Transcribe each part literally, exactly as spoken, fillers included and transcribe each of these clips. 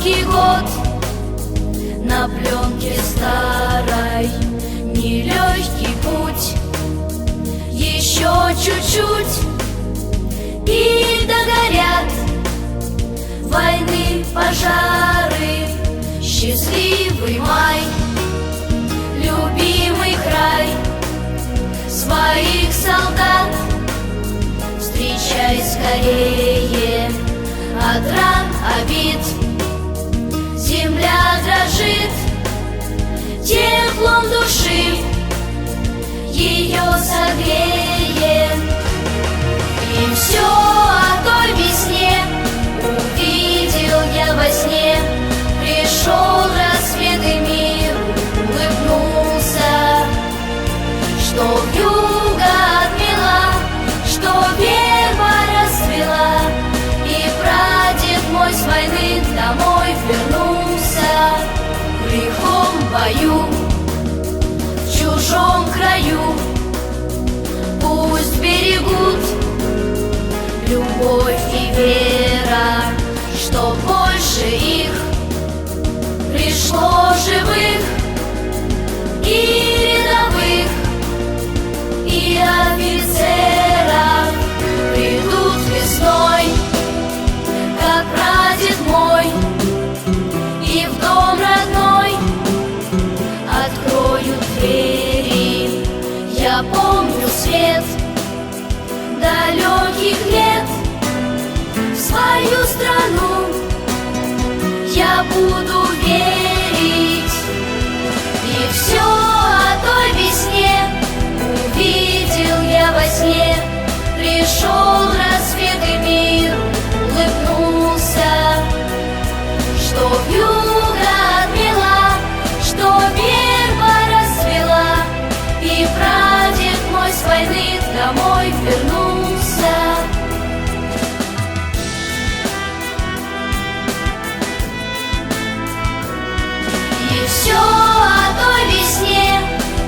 И год на плёнке старой нелёгкий путь. Ещё чуть-чуть и догорят войны пожары. Счастливый май, любимый край, своих солдат встречай скорее. От ран, обид земля дрожит, теплом души её согреем. И всё о той весне увидел я во сне. Пришёл рассвет, и мир улыбнулся, что вьюга отмела, что верба расцвела, и прадед мой с войны домой вернулся. В лихом бою, в чужом краю пусть берегут любовь и вера, что больше их пришло живых и рядовых, и офицеров. Придут весной, как прадед мой, и в дом родной откроют двери. Я помню свет далёких лет, в свою страну я буду верить. И всё о той весне увидел я во сне. Пришёл рассвет, и мир улыбнулся, что вьюга отмела, что верба расцвела, и прадед мой с войны домой вернулся. И всё о той весне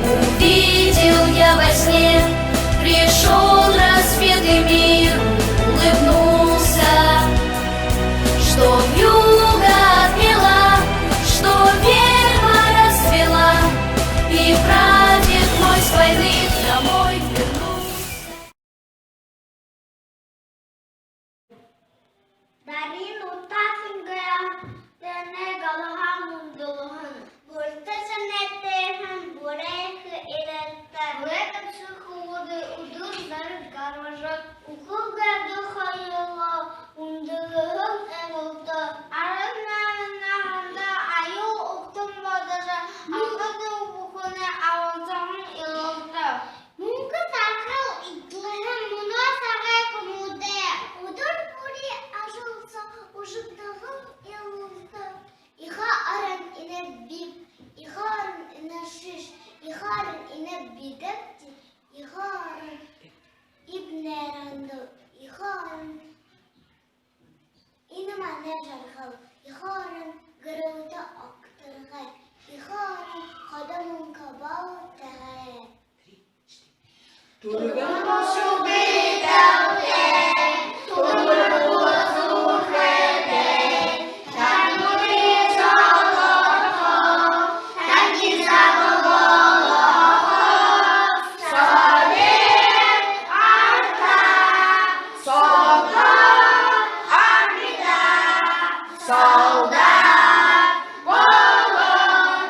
увидел я во сне. Пришёл рассвет, и мир улыбнулся, что вьюга отмела, что верба расцвела, и прадед мой с войны домой вернулся. Дари нютагайнгаа тэнэг галаа мүндэлһэн, бүртэ сэнэтэйхэн бүреэхэ эрэлтэ. Бүреэхэ хүбүүдэй үдэр зэргэ гаража, үхэр гэртээ хоёроо үндэлһэн эрэлтэ. Арад наһанһаа аюул угтан бодожо, ахатан бүхэнэй алзаһан эрэлтэ. Мүнхэ жаргал эдлэһэн мүнөө сагай хүнүүдэй үдэр бүри ажал соо ушардаһан эрэлтэ. Эхэ орон энэ би, эхэ орон энэ шиш, эхэ орон энэ бидэ, эхэ орон эб найрандал, эхэ орон энэ манай жаргал, эхэ орон гэрэлтэ огторгой, эхэ орон ходо мүнхэ болтогой. Түргэн бушуугүй дэлхэй, түргэн бушуугүй дэлхэй, таны золгохо, таны золгохо, солын арта, солон армида, солдат болон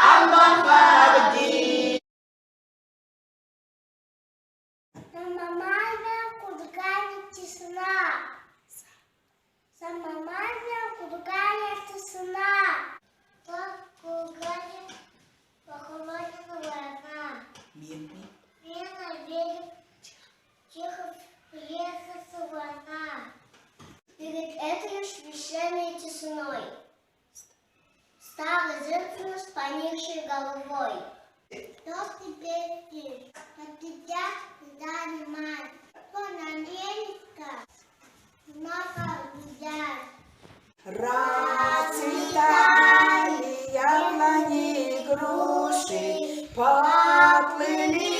албахабди. Самамайна кургани тишина. Самамайна кургани тишина. Под кургани похоронена война. Мирный. Мирный берег тихо плещется волна. Перед этой священной тишиной стала женщина с поникшей головой. Кто теперь ты? Отвечать не дали мать. Поналенька много видят. Расцветали яблони и груши, поплыли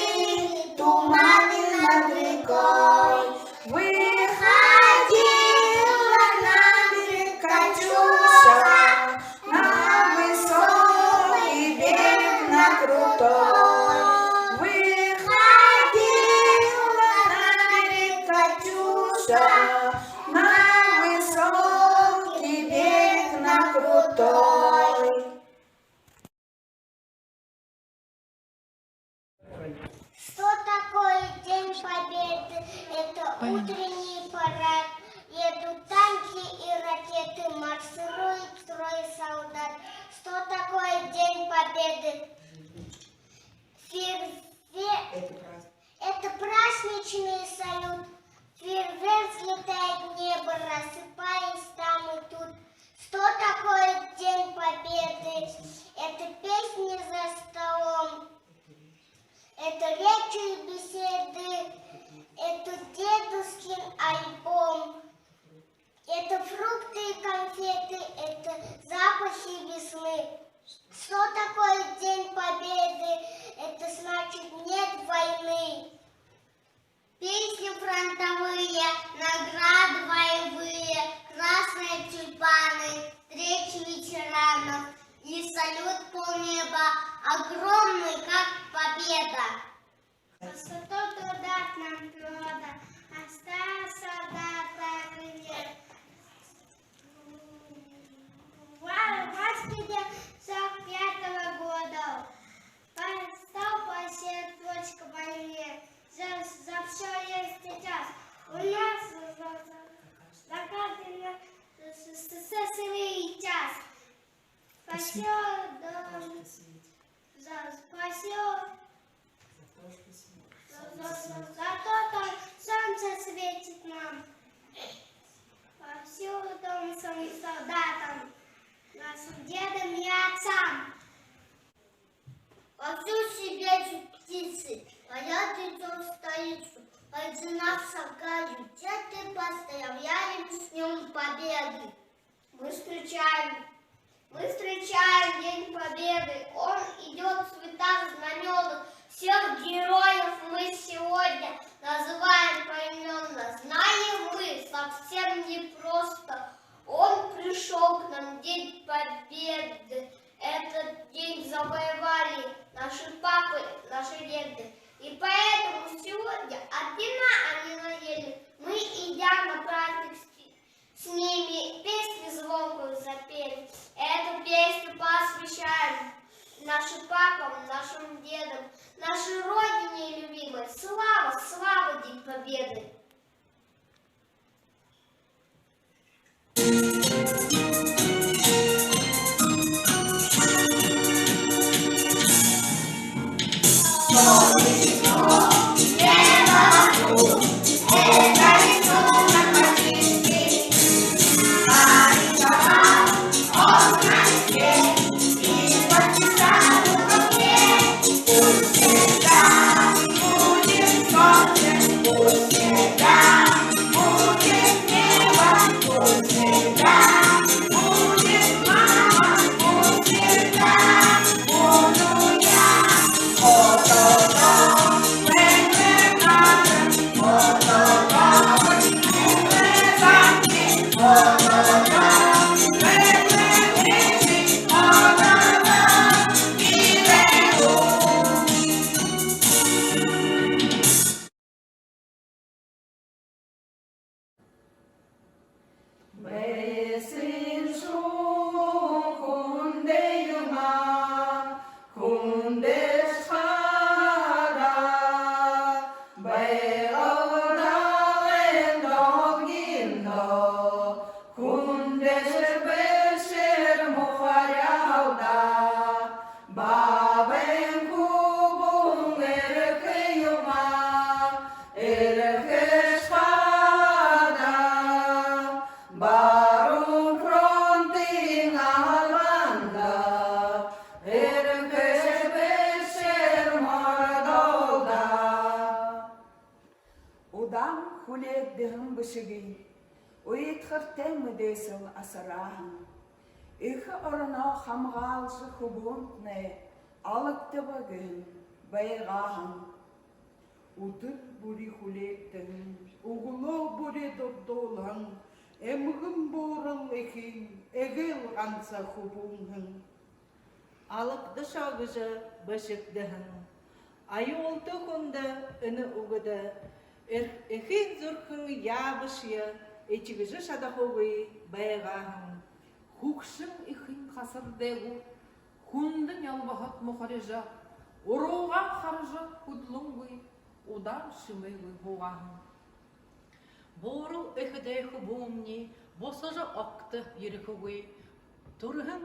туманы над рекой. Выходила на берег Катюша, Утренний парад. Едут танки и ракеты, марширует строй солдат. Что такое День Победы? Фейерве-, это праздничный салют. Фейерверк взлетает в небо, рассыпаясь там и тут. Что такое День Победы? Это песни за столом. Это речи и беседы. Это дедушкин альбом. Это фрукты и конфеты. Это запахи весны. Что такое День Победы? Это значит нет войны. Песни фронтовые, награды боевые, красные тюльпаны, речи ветеранов и салют полнеба, огромный, как победа. Высоту труда к нам природа, а стая солдат боевые. Ва-, Ваське сорок пятого года. Встал по сердцу точка боевые. За, за всё есть сейчас. У нас за, за, за каждый на, с, с, с, свой час. Спасибо, да, за, спасибо. За, за, за, за то, что солнце светит нам. Спасибо, дом, своим солдатам, нашим дедам и отцам. Вовсю щебечут птицы, поют, идём в столицу. По стенам шагают дети, поздравляем с Днём Победы. Мы встречаем, мы встречаем День Победы. Он идёт в цветах, знамёнах. Всех героев мы сегодня называем поименно. Знаем, мы совсем непросто. Он пришёл к нам, День Победы. Этот день завоевали наши папы, наши деды. И поэтому сегодня от вина они наели. Мы, идя на праздник, с, с ними песни звонкую запели. Эту песню посвящаем нашим папам, нашим дедам, нашей Родине любимой. Слава, слава, День Победы! Бэесын шуһан хүндэ юумэ, хүндэ шахада, Байгал далайн долгиндо, хүндэ шэрбэшэр мухаряалда. Баабайн хүбүүн эрхэ юумэ, эрхэ шахада, баруун фронтын албанда, эрхэ шэрбэшэр мордолдо. Удаан хүлеэгдэһэн бэшэгынь уйдхартай мэдээсэл асарһан. Эхэ ороноо хамгаалжа, хүбүүнтнай алагдаба гэһэн байгаа һэн. Үдэр бүри хүлеэгдэһэн, үглөө бүри дурдуулһан эмгэн буурал эхын эгээл ганса хүбүүн һэн. Алагдашоо гэжэ бэшэгдэһэн. Аюулта хүндэ энэ үгэдэ эр-, эхын зүрхэн яабашье этигэжэ шадахагүй байгаа һэн. Хүгшэн эхын хасар дээгүүр хүндэ нёлбоһод мухарижа, уруугаа хаража хүдэлэнгүй, удаан шэмээгүй һуугаа һэн. Буурал эхэдээ хүбүүмни бусажа огто ерэхэгүй. Түрэһэн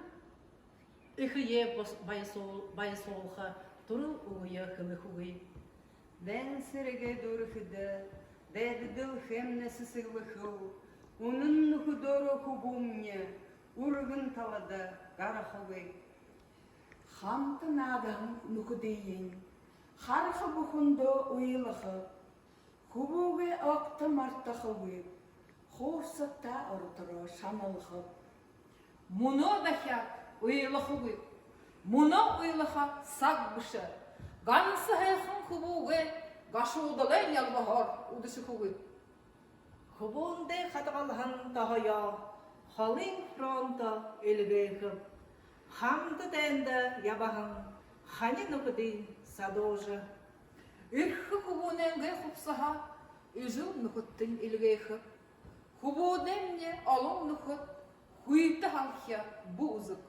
эхэеэ бус-, баясуул-, баясуулха түрэл үгэеэ хэлэхэгүй. Дайн сэрэгэй дүүрэхэдэ дайдадал хэмнай сэсэглэхэл, үнэн нүхэдөөрөө хүбүүмни үргэн талада гарахагүй. Хамта наадаһан нүхэдыень хараха бүхэндөө уйлаха, хүбүүгээ огто мартахагүй, хуурсагтаа оротороо шаналха. Мүнөө дахяад уйлахагүй. Мүнөө уйлаха саг бэшэ. Ганса һайхан хүбүүгээ гашуудалай нялбаһаар үдэшэхэгүй. Хүбүүндээ хадагалһан тоһоёо холын фронто эльгээхэб. Хамта дайнда ябаһан хани нүхэдынь садуужа, эрхэ хүбүүнэйнгээ хубсаһа эжэл нүхэдтэнь эльгээхэб. Хүбүүдэймни олон нүхэд хүйтэ һалхи бү үзэг.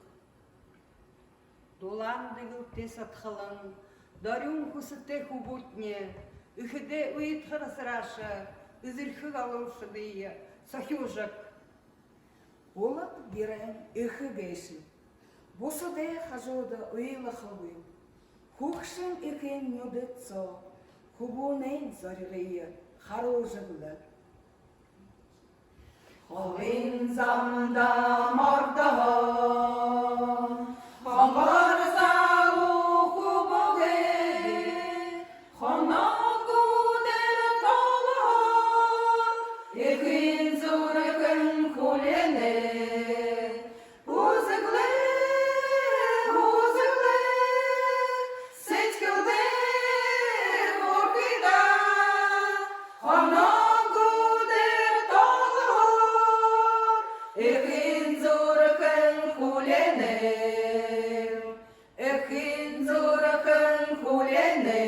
Дулаан дэгэлтэй садхалан, дорюун хүсэтэй хүбүүдни эхэдээ уйдхар асарааша, эзэрхэ галуушадые сохюужаг. Булад гэрэй эхэ гээшэ бусадай хажууда уйлахагүй. Хүгшэн эхын нюдэд соо хүбүүнэйнь зоригые харуужаг лэ. Холын замда мордоһон хонгор залуу хүбүүгээ хоноогүй үдэр тоолоһоор, эхын зүрхэн хүлеэнэ. Үзэглээ, үзэглээ, сэдьхэлдээ хүрхыдөө, хоноогүй үдэр тоолоһоор, эхын зүрхэн хүлеэнэ, эхын зүрхэн хүлеэнэ.